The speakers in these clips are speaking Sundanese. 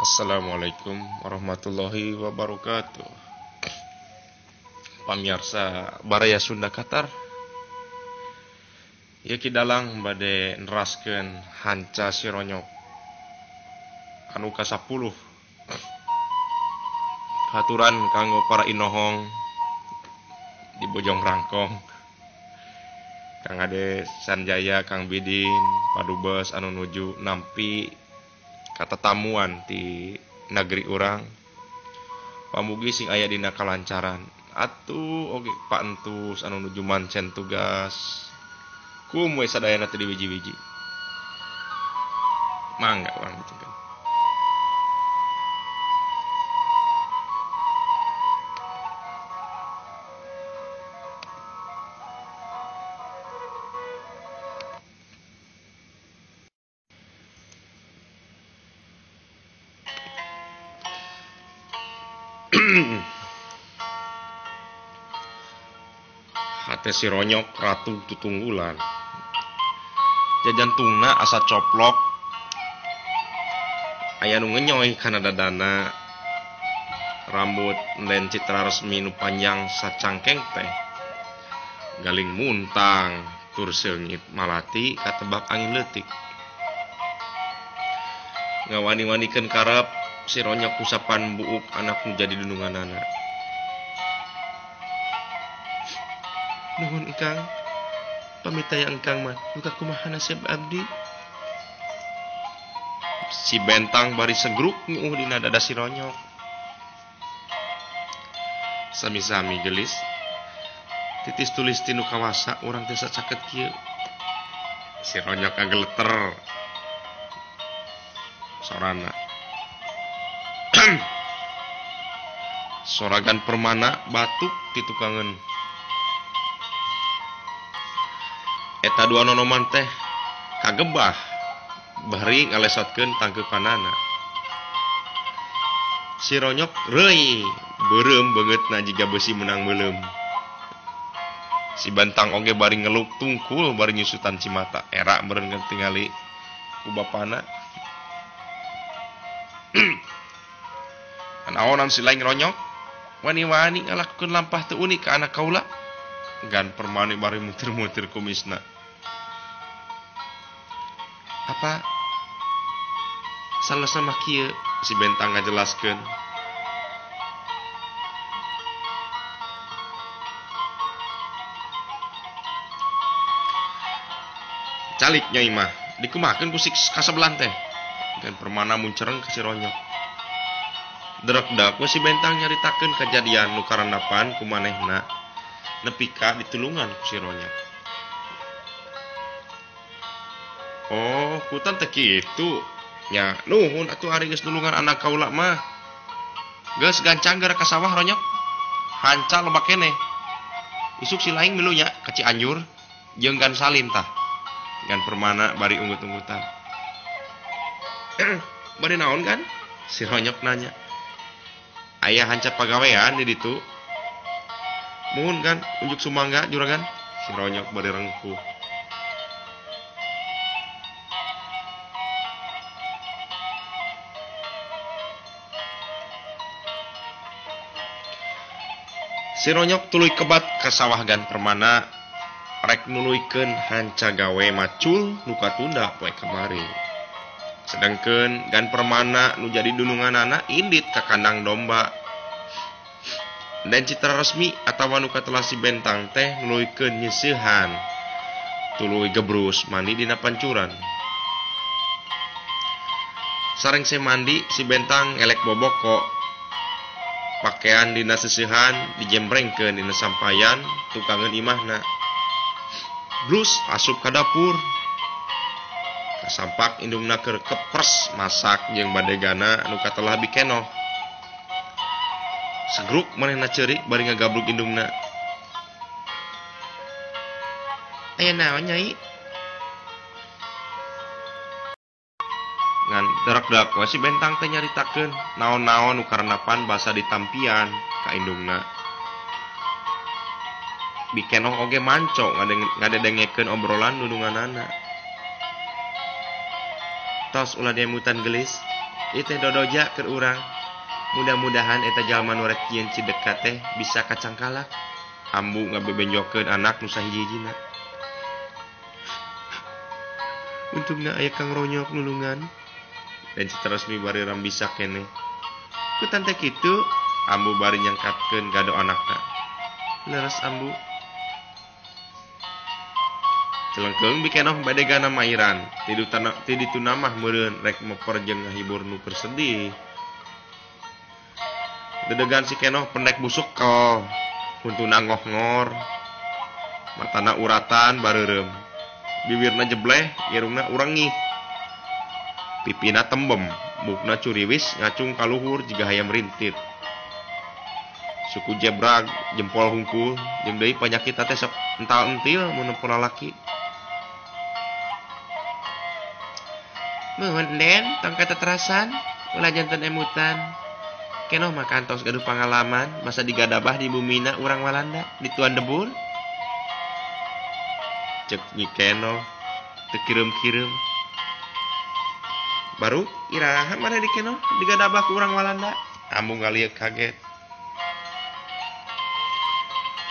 Assalamualaikum warahmatullahi wabarakatuh. Pamirsa Baraya Sunda Qatar, ieu Ki Dalang bade neraskeun Hanca Sironyok anu ka-10. Haturan kanggo para inohong di Bojong Rangkong, Kang Ade Sanjaya, Kang Bidin, Padubes anu nuju nampi katatamuan di negeri urang. Pamugi sing aya dina kalancaran. Atuh oge Pak Entus anu nuju mancen tugas. Kum we sadayana teu diwiji-wiji. Mangga urang dicengkeun. Hate si Ronyok ratu tutunggulan, jajantungna asa coplok, aya nu ngenyoy kana dadana, rambut den citra resmi nu panjang sacangkeng teh galing muntang tur seungit malati katebak angin leutik. Ngawani-wanikeun karep si Ronyok kusapan buuk anak nu jadi dununganana. Nuhun engkang, pamit aya engkang mah duka kumaha nasib abdi. Si Bentang bari segruk nyuuh dina dada si Ronyok. Sami-sami gelis, titis tulis tinu kawasa urang teh sacaket kieu. Si Ronyok ngageleter sorana. Soragan Permana batuk ditukangeun. Eta dua nonoman teh kagebah bari ngalesotkeun tangkeupanana. Si Ronyok reuy beureum beungeutna jiga beusi meunang meuleum. Si Bentang oge bari ngeluk tungkul bari nyusutan cimata era meureun tingali ku bapana. Anaonan si lain Ronyok wani-wani ngalakukeun lampah teu unik ka anak kaula. Gan Permani bari mutir-mutir kumisna. Apa salah sama kieu? Si Bentang ngajelaskeun. Calik nyai mah dikumakeun ku si kasebelan teh. Gan Permana muncereng ka si Ronyok. Derekdak we si Bentang nyaritakeun kajadian nu karandapan ku manehna nepi ka ditulungan ku si Ronyok. Oh, kutan teh kitu. Nya, nuhun atuh ari geus nulungan anak kaula mah. Geus gancang geura ka sawah Ronyok. Hanca loba keneh. Isuk si laing milu nya ka Cianjur jeung Gan Salim tah. Gan Permana bari unggut-unggutan. Bari naon kan? Si Ronyok nanya. Aya hanca pagawean di ditu. Muhun kan unjuk sumangga juragan. Si Ronyok bari rengkuh. Si Ronyok tuluy kebat ka sawah Gan Permana rek nuluykeun hanca gawe macul nu katunda poe kamari. Sedengkeun Gan Permana nu jadi dununganana indit ka kandang domba. Dan citra resmi atawa nu katelah si Bentang teh nuluykeun nyeusehan tuluy gebrus mandi dina pancuran. Sareng se mandi si Bentang elek boboko. Pakaian dina seusehan dijembrengkeun dina sampayan tukangeun imahna. Blus asup ka dapur. Kasampak indungna keur kepres masak jeung badegana anu katelah bikenoh. Segruk manehna ceurik bari ngagablug indungna. Aya naon nyai? Ngan darak-darak we si Bentang teh nyaritakeun naon-naon nu karenapan basa ditampian ka indungna. Bikenoh oge manco ngadedengekeun obrolan dununganana. Tos ulah diemutan gelis. Ieu teh dodoja keur urang. Mudah-mudahan eta jalma nu rek nyieun cideka teh bisa kacangkalak. Ambu ngabebenjokeun anak nu sahiji-hijina. Untungna aya Kang Ronyok nulungan. Dan Citra Resmi bari rambisa keneh. Ku tante kitu, ambu bari nyangkatkeun gado anakna. Leres ambu. Celengkeung bikenoh badegana mairan. Ti ditu mah meureun rek meper jeung ngahibur nu keur sedih. Dedegan si Kenoh pendek busuk kel. Huntuna ngoh-ngor. Matana uratan bareureum. Bibirna jebleh, irungna urengih. Pipina tembem, mukna curiwis ngacung kaluhur jiga hayam rintit. Suku jebrag, jempol hungkul, jeung deui panyakit teh sok ental-entil mun nempo lalaki. Meueun Den, tong kateterasan, ulah janten emutan. Kenoh mah kantos gaduh pangalaman, masa digadabah di bumina urang Walanda, di Tuan Debur. Cek Nyi Kenoh teu kireum-kireum. Baru iraha mana di Kenoh digadabah ku urang Walanda. Ambu ngalieuk kaget.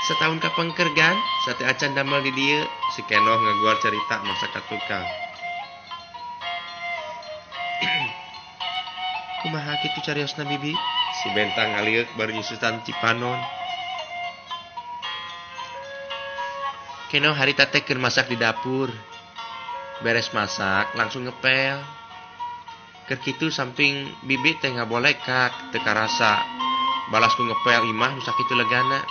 Setahun kapengker gan, sate acan damel di dieu, si Kenoh ngaguar cerita masa ka tukang. Kumaha kitu cariosna bibi? Si Bentang ngalieuk baru nyusutan cipanon. Kenoh harita teh keur masak di dapur. Beres masak langsung ngepel. Keur kitu samping bibi teh ngabolekak teu karasa. Balas ku ngepel imah nu sakitu legana.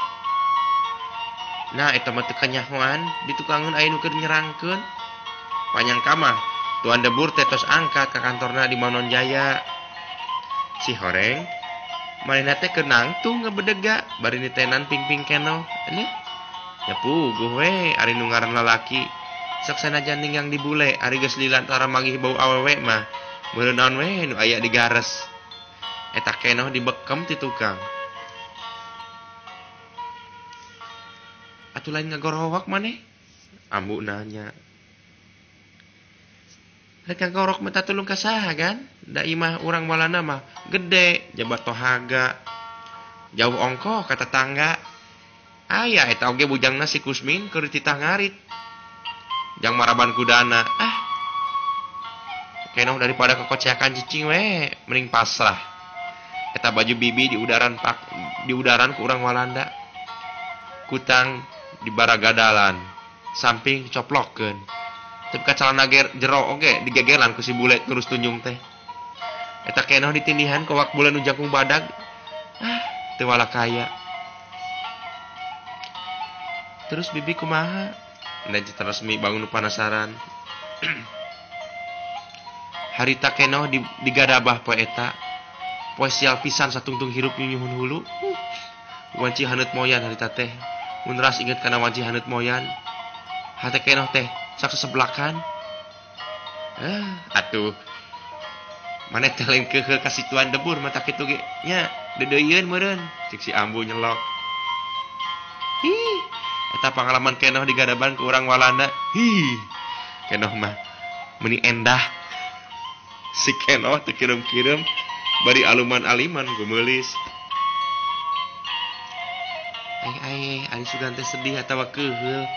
Nah eta mah teu kanyahoan di tukangeun aya nu keur nyerangkeun. Panyangka mah Tuan Debur teh tos angkat ka kantorna di Manonjaya. Si horeng manehna teh keur nangtung ngebedega bari nitenan pingping Kenoh. Nih nya puguh we ari nu ngaran lalaki. Sok sanajan ninggang di bule ari geus lila antara manggih bau awewe mah meureun naon we nu aya di gares. Eta Kenoh dibekem ti tukang. Atuh lain ngagorowak maneh? Ambu nanya. Rek ngagorok mah tulung ka saha kan? Da imah urang Walanda mah gede, jabat tohaga. Jauh ongkoh ka tetangga. Aya eta oge bujangna si Kusmin keur dititah ngarit. Jang maraban kudana. Ah. Kenoh daripada kekoceakan cicing we, mending pasrah. Eta baju bibi di udaran pak di udaran ku urang Walanda. Kutang di baragadalan, samping coplokeun. Tapi ka calana jero oge digegelan ku si bule terus tunjung teh. Eta Kenoh ditindihan kowak bule nu jangkung badag. Ah, teu walakaya. Terus bibi kumaha? Dan Citra Resmi bangun penasaran. Harita Kenoh digadabah poe eta. Poe sial pisan satungtung hirup nyunyuhun hulu. Wanci haneut moyan harita teh. Mun ras inget kana wanci haneut moyan. Hate Kenoh teh sok seseblakan. Atuh. Maneh teh lain keukeuh ka si Tuan Debur mata kitu ge nya deudeuieun meureun. Cik si ambu nyelok. Hi. Eta pangalaman Kenoh digadaban ku urang Walanda. Hi. Kenoh mah meuni endah. Si Kenoh teu kireum-kireum bari aluman-aliman gumeulis. Ai ai ari sugan teh sedih atawa keuheul.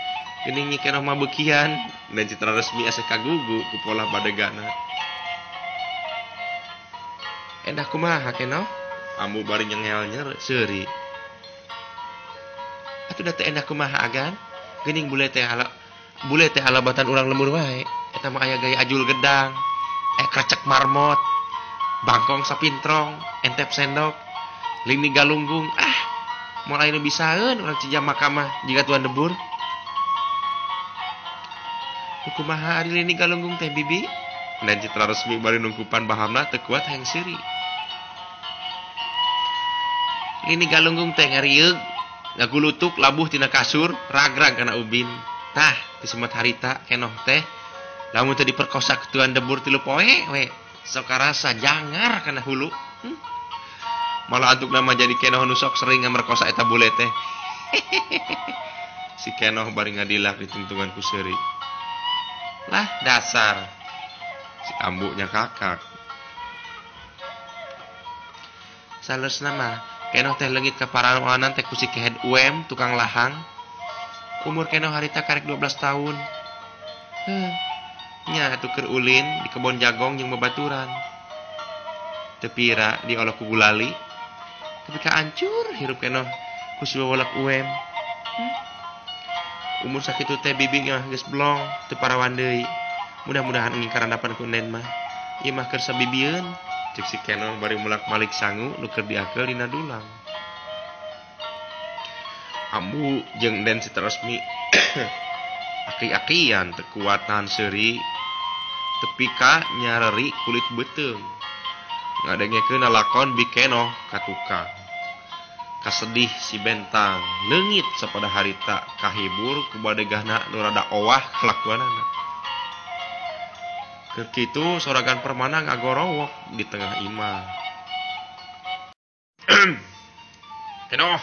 Geuning Nyi Kenoh mah beukian dan Citra Resmi asa kagugu ku pola badegana. Endah kumaha Kenoh? Ambu bari nyengel seuri. Atuh da teh endah kumaha agan? Geuning bule teh alabatan urang lembur wae. Eta mah aya gaya ajul gedang, aya krecek marmot, bangkong sapintrong, entep sendok, lini galunggung. Ah, moal aya nu bisaeun urang Cijamaka mah jiga Tuan Debur. Kumaha ari lini galunggung teh bibi? Dan Citra Resmi bari nungkupan bahamna teu kuat hayang seuri. Lini galunggung teh ngarieug, ngagulutuk labuh tina kasur, ragrag kana ubin. Tah, teu semet harita Kenoh teh lamun teu diperkosa ku Tuan Debur 3 poe we, sok karasa jangar kana hulu. Malah antukna mah jadi Kenoh nu sok sering ngamerkosa eta bule teh. Si Kenoh bari ngadilak ditungtungan ku seuri. Lah dasar si ambunya kakak. Saleresna mah Kenoh teh leungit ka parawanan teh ku si Kehed Uem tukang lahang. Umur Kenoh harita karek 12 tahun. Heuh. Nya atuh keur ulin di kebon jagong jeung babaturan. Teu pira diolok ku gulali. Tapi ka ancur hirup Kenoh ku si wewolek Uem. Umur sakitu teh bibi mah geus blong teu parawan deui. Mudah-mudahan enging karandapan ku Enden mah. Ieu mah keur sabibieun. Cek si Kenoh bari mulak-malik sangu nu keur diakeul dina dulang. Ambu jeung Enden Citra Resmi aki-akian teu kuat nahan seuri tepi ka nyareri kulit beuteung. Ngadengekeun lalakon Bi Kenoh ka tukang. Kasedih si Bentang leungit sapada harita kahibur ku badegahna nu rada owah kalakuanana. Keur kitu soragan Permana ngagorowok di tengah imah. Kenoh.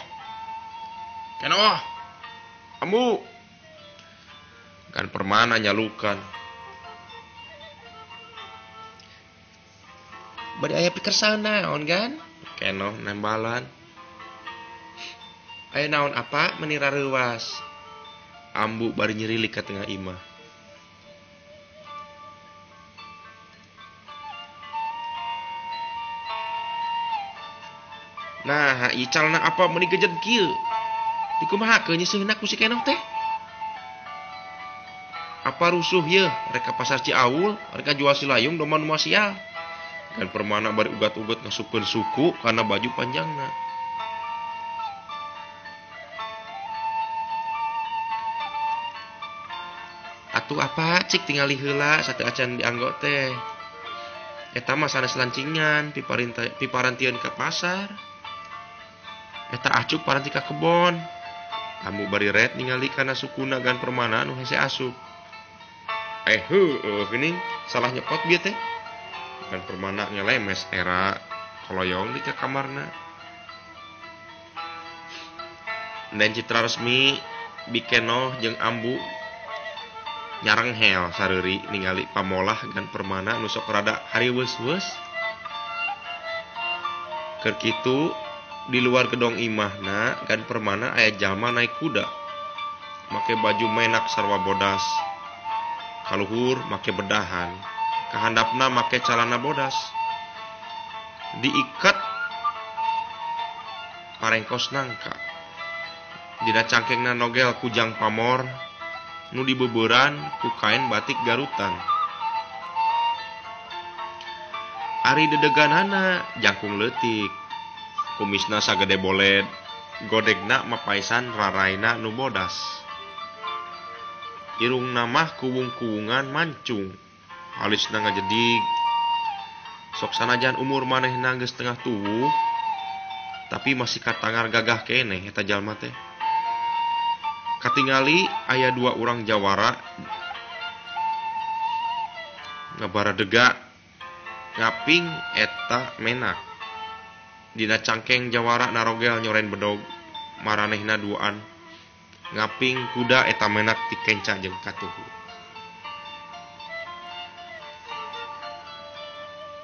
Kenoh. Ambu. Kan Permana nyalukan. Bade aya pikersana naon gan? Kenoh nembalan. Aya naon apa meni rareuwas. Ambu bari nyerilik ka tengah imah. Nah, ieu calana apa meuni gejed kieu? Dikumahakeun nyeuseuna ku si Kenoh teh? Apa rusuh yeuh rek ka pasar Ciaul, rek jual silayung domba nu sial. Kan Permana bari ugat-ugat ngasupkeun suku kana baju panjangna. Atuh apa cik tingali heula sateu acan dianggo teh. Eta mah sanes lancingan piparantieun ka pasar. Eta acuk paranti ka kebon. Ambu bari ret ningali kana sukuna Gan Permana nu hese asup. Heueuh geuning salah nyepot bieu teh. Gan Permana ngelemes era koloyong di ka kamarna. Dan Citra Resmi Bi Kenoh jeung Ambu nyarenghel sareuri ningali pamolah Gan Permana nu sok rada hariweus-weus. Keur kitu di luar gedong imahna Gan Permana aya jalma naik kuda. Make baju menak sarwa bodas. Kaluhur make bedahan. Kahandapna make calana bodas. Diikat parengkos nangka. Dina cangkengna nogel kujang pamor nu dibeuberan ku kain batik garutan. Ari dedeganana jangkung leutik. Kumisna sagede boled, godegna mapaisan raraina nu bodas. Irungna mah kuwung-kuwungan mancung, alisna ngajedig. Sok sanajan umur manehna geus tengah tuwuh, tapi masih katangar gagah keneh eta jalma teh. Katingali aya dua urang jawara ngabaradega ngaping eta menak. Dina cangkeng jawara narogel nyoren bedog maranehna duaan ngaping kuda eta menak ti kenca jeung katuhu.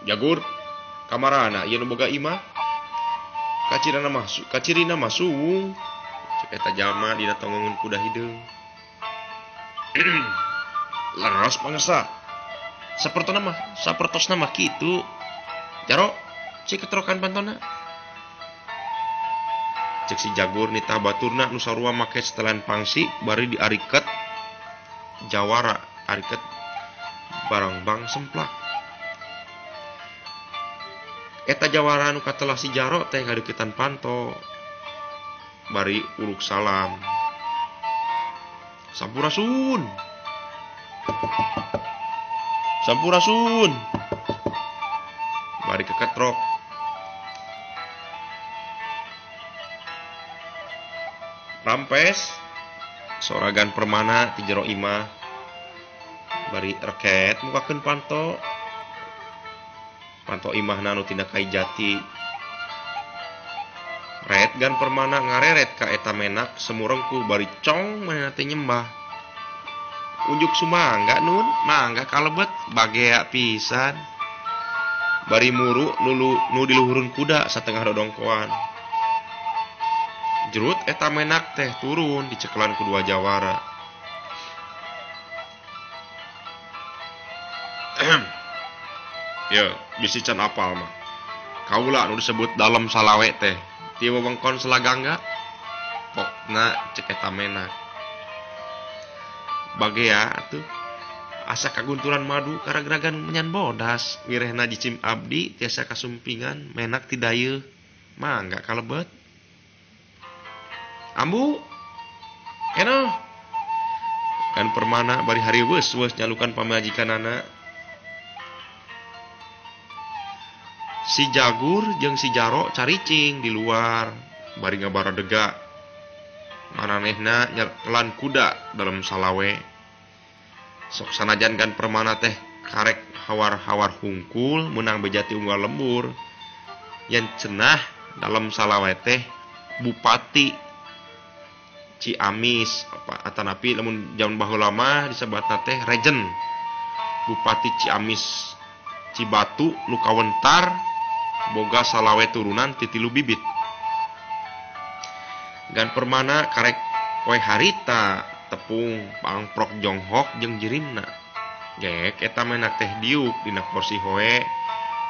Jagur kamarana ieu nu boga imah? Kacirina mah suwung. Cek eta jalma dina tonggongan kuda hideung. Leros pangesa. Sapertosna mah kitu. Jaro cek keterokan pantona. Cek si Jagur nitah baturna nu sarua make setelan pangsi bari diariket jawara, ariket barangbang semplak. Eta jawara nu katelah si Jaro teh ngadeukeutan panto bari uluk salam. Sampurasun. Sampurasun. Bari keketrok. Rampes soragan Permana ti jero imah bari reket mukakeun panto. Panto imahna nu tina kai jati. Ret Gan Permana ngareret ka eta menak semurengkuh bari cong manehna teh nyembah. Unjuk sumangga nun, mangga kalebet bagea pisan. Bari muru nu diluhurun kuda satengah dodongkoan. Jerut eta menak teh turun dicekelan ku dua jawara. Ya, bisi can apal mah. Kaula nu disebut dalem salawe teh ti wewengkon Selagangga. Pokna cek eta menak. Bagea atuh asa kagunturan madu karagragan menyan bodas wirehna jicim abdi tiasa kasumpingan menak ti dayeuh mangga kalebet. Ambu Kenoh kan Permana bari hariweus weus nyalukan pamajikanana. Si Jagur jeung si Jaro caricing di luar bari ngabaradega mananehna nyekelan kuda dalam salawe. Sok sanajan Gan Permana teh karek hawar-hawar hungkul menang bejati unggal lembur. Yang cenah dalam salawe teh Bupati Ciamis apa atanapi lamun jaman baheula mah disebatna teh Rejen. Bupati Ciamis Cibatu nu kawentar boga salawe turunan ti tilu bibit. Gan Permana karek poe harita tepung pangprok jonghok jeung jirimna. Gek eta menak teh diuk dina kursi hoe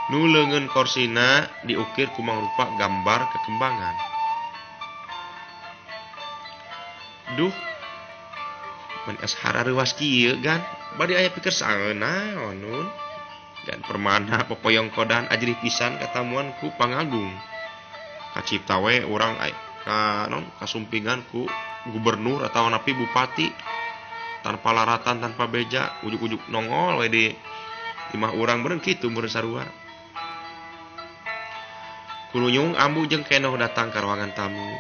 nu leungeun korsina diukir ku mangrupa gambar kekembangan. Duh, mun es harareuwas kieu Gan, bade aya pikir saeuna nun. Gan Permana popoyong kodan ajrih pisan katamuan ku pangagung. Kacipta we urang ka non kasumpingan ku gubernur atau napi bupati tanpa laratan tanpa beja ujuk-ujuk nongol we di imah urang beureun kitu meureun sarua. Kurunyung Ambu jeung Kenoh datang ka ruangan tamu.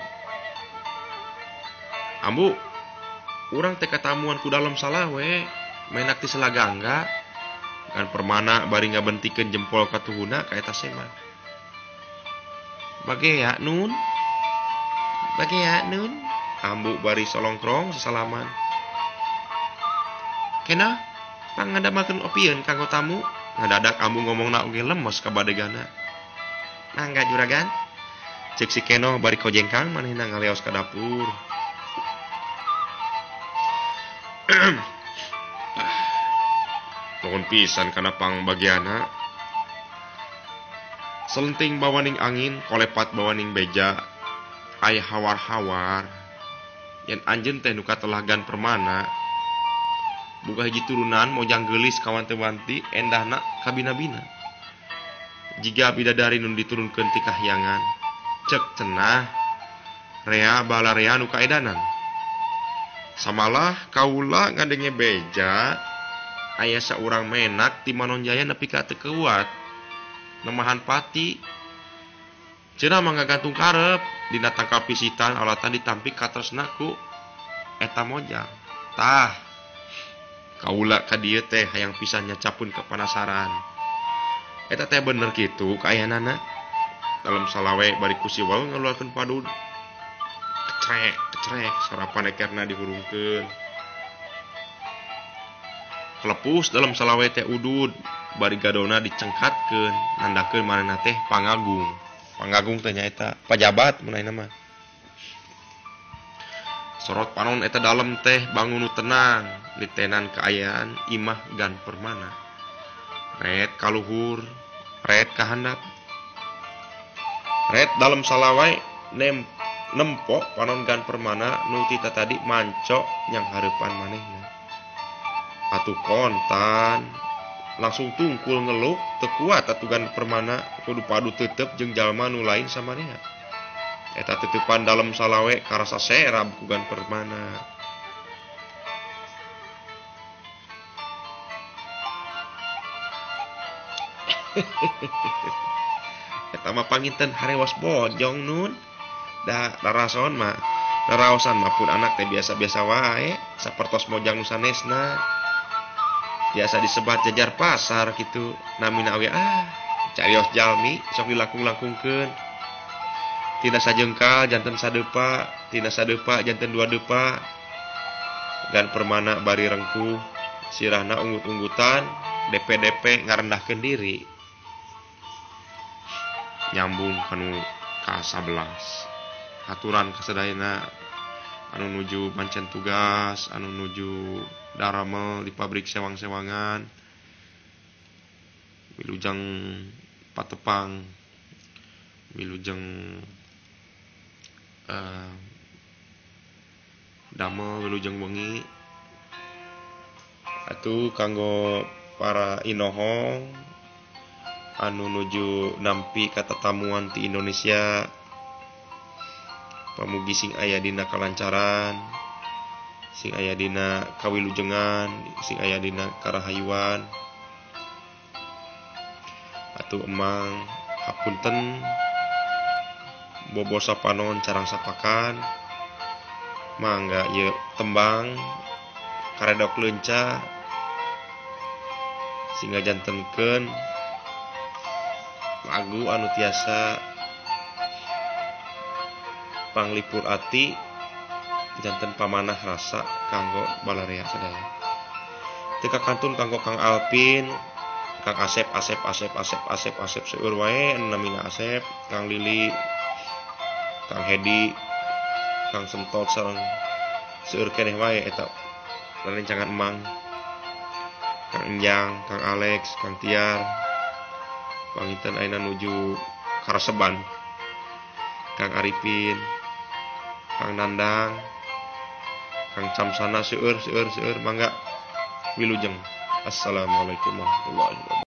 Ambu, urang teh katamuan ku dalem salawe menak ti Selagangga. Gan Permana bari ngabentikeun jempol ka tuhuna ka eta seman. Bagea nun. Bagea nun. Ambu bari solongkrong sesalaman. Kena pangadamalkeun opieun kanggo tamu. Ngadadak Ambu ngomongna oge lemos ka badegana. Mangga juragan. Cek si Kenoh bari kojengkang manehna ngaleos ka dapur. Nuhun pisan kana pangbagiana. Selenting bawaning angin, kolepat bawaning beja. Aya hawar-hawar. Yen anjeun teh nu katelah Gan Permana. Boga hiji turunan mojang geulis kawanti-wanti endahna kabina-bina. Jiga bidadari nu diturunkeun ti kahyangan. Cek cenah rea balarea nu kaedanan. Samalah kaula ngadenge beja aya saurang menak ti Manonjaya nepi ka teu kuat nemahan pati. Cenah mah ngagantung karep dina tangkal pisitan alatan ditampik katresna ku eta mojang. Tah kaula ka dieu teh hayang pisan nyacapun kepanasaran. Eta teh bener kitu kaayanana. Dalam salawe bari ku siwal ngaluarkeun padud. Kecrek kecrek sarapan ekerna dihurungkeun. Kelepus dalam salawe teh udud bari gadona dicengkatkeun nandakeun manehna teh pangagung. Pangagung teh nyaeta pajabat mun ayeuna mah. Sorot panon eta dalem teh bangun nu tenang ditenan kaayaan imah Gan Permana. Ret kaluhur, ret kahandap. Ret dalam salawai nempok panon Gan Permana nu tita tadi mancok yang hareupan manehna. Atuh kontan langsung tungkul ngeluh teu kuat atuh Gan Permana kudu padu tetep jeung jalma nu lain samanehna. Eta tetepan dalam salawe karasa serab ku Gan Permana. Eta mah panginten harewas bojong nun. Da rarason mah raraosan mah pun anak teh biasa-biasa wae sapertos mojang nu sanesna. Biasa disebat jajar pasar gitu. Namina oge ah carios jalmi sok dilangkung-langkungkeun. Tina sajengkal janten sadepa, tina sadepa janten dua depa. Gan Permana bari rengkuh, sirahna unggut-unggutan, DP-DP ngarendahkeun diri. Nyambung kanu ka-11. Aturan kasadayana anu nuju pancen tugas, anu nuju daramel di pabrik sewang-sewangan, wilujeng patepang, wilujeng damel, wilujeng wengi. Atuh kanggo para inohong anu nuju nampi katetamuan ti Indonesia, pamugi sing aya dina kalancaran, sing aya dina kawilujengan, sing aya dina karahayuan. Atuh emang hapunten bobo sapanon carang sapakan, mangga ieu tembang karedok leunca sing ngajantenkeun lagu anu tiasa panglipur ati, janten pamanah rasa kanggo balarea sadaya. Teu kakantun kanggo Kang Alpin, Kang Asep, Asep, Asep, Asep, Asep, Asep seueur wae anu namina Asep, Kang Lili, Kang Hedi, Kang Sentot sareng seueur keneh wae eta rerencangan emang. Kang Enjang, Kang Alex, Kang Tiar, panginten ayeuna nuju Karaseban, Kang Arifin, Kang Nandang, Kang Camsana, seueur seueur seueur mangga wilujeng. Assalamualaikum warahmatullahi wabarakatuh.